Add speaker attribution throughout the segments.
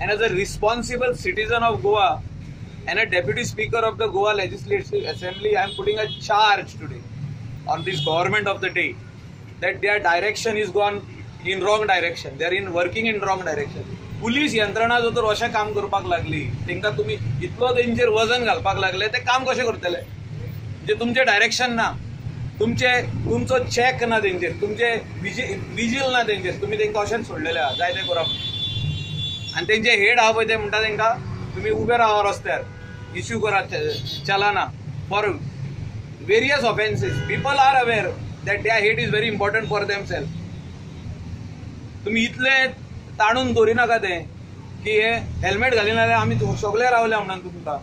Speaker 1: And as a responsible citizen of Goa and a deputy speaker of the Goa Legislative Assembly, I am putting a charge today on this government of the day that their direction is gone in wrong direction. They are in working in wrong direction. Police यंत्रणा जर तर अशें काम करपाक लागली, तांकां तुमी इतलो तेंचेर वजन घालपाक लागले, ते काम कशें करतले? म्हणजे तुमचें डायरेक्शन ना, तुमचो चॅक ना तेंचेर, तुमचे विजील ना तेंचेर, तुमी तांकां अशेंच सोडलेले आहा जाय तें करप. आनी तेंचे हेड आहा पळय ते म्हणटा तांकां तुमी उबे रावा रस्त्यार, इश्यू करात चलाना for various offences. People are aware that their head is very important for them self. तुमी इतले ताणून दवरिनाका तें की हे हेल्मेट घालिना जाल्यार आमी सगळे रावले म्हणून तुमकां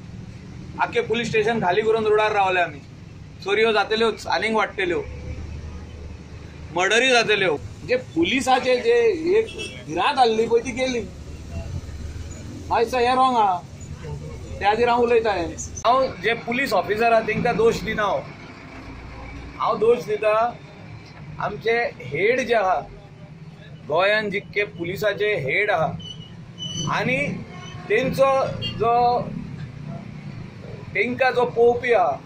Speaker 1: आख्खे पुलीस स्टेशन खाली करून रोडार रावले आमी. चोरयो जातल्योच, आनीक वाडटल्यो, मर्डरी जातल्यो. म्हणजे पुलिसाचे जे एक भिरांत आहली पळय ती गेली. मातसो हें रॉंग आहा, त्या खातीर हांव उलयता. हांव जे पुलीस ऑफिसर आहा तांकां दोश दिना, हांव दोश दिता आमचे हेड जे आहा गोंयान, जितके पुलिसाचे हेड आहा आनी तेंचो जो तांकां जो पळोवपी आहा,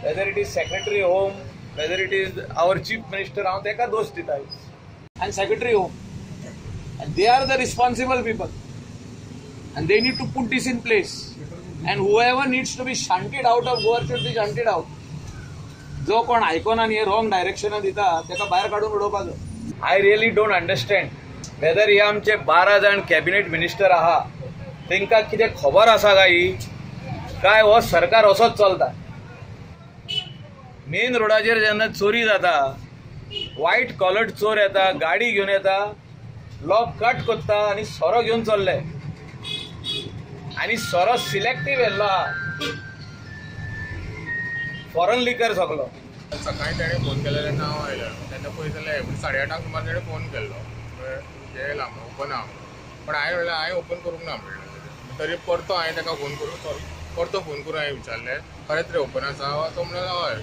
Speaker 1: whether it is secretary home, whether it is our chief minister, हांव ताका दोश दिता. आनी secretary home, they are the responsible people and they need to put this in place. And whoever needs to be shunted out of Goa should be shunted out. जो कोण आयकोना आनी हे wrong डायरेक्शनान दिता ताका भायर काडून उडोवपाचो. I really don't understand whether हे आमचे 12 जाण कॅबिनेट मिनिस्टर आहा तांकां कितें खबर आसा काय काय हो सरकार असोच चलता. मेन रोडाचेर जेन्ना चोरी जाता, वायट कॉलर चोर येता, गाडी घेवन येता, लॉक कट करता आनी सोरो घेवन चल्ले. आनी सोरो सिलेक्टीव येल्लो आहा, फॉरन लिकर सगलो.
Speaker 2: सकाळी ताणें फोन केलो तेन्ना हांव आयलो तेन्ना पयस जाल्यार 8:30 सुमार ताणें फोन केल्लो, हें येयलां ओपन आहा. पण हांवें म्हणलें हांवें ओपन करूंक ना म्हणलें. तरी परतो हांवें ताका फोन करून, सॉरी, परतो फोन करून हांवें विचारलें खरेंच रे ओपन आसा? तो म्हणलो हय.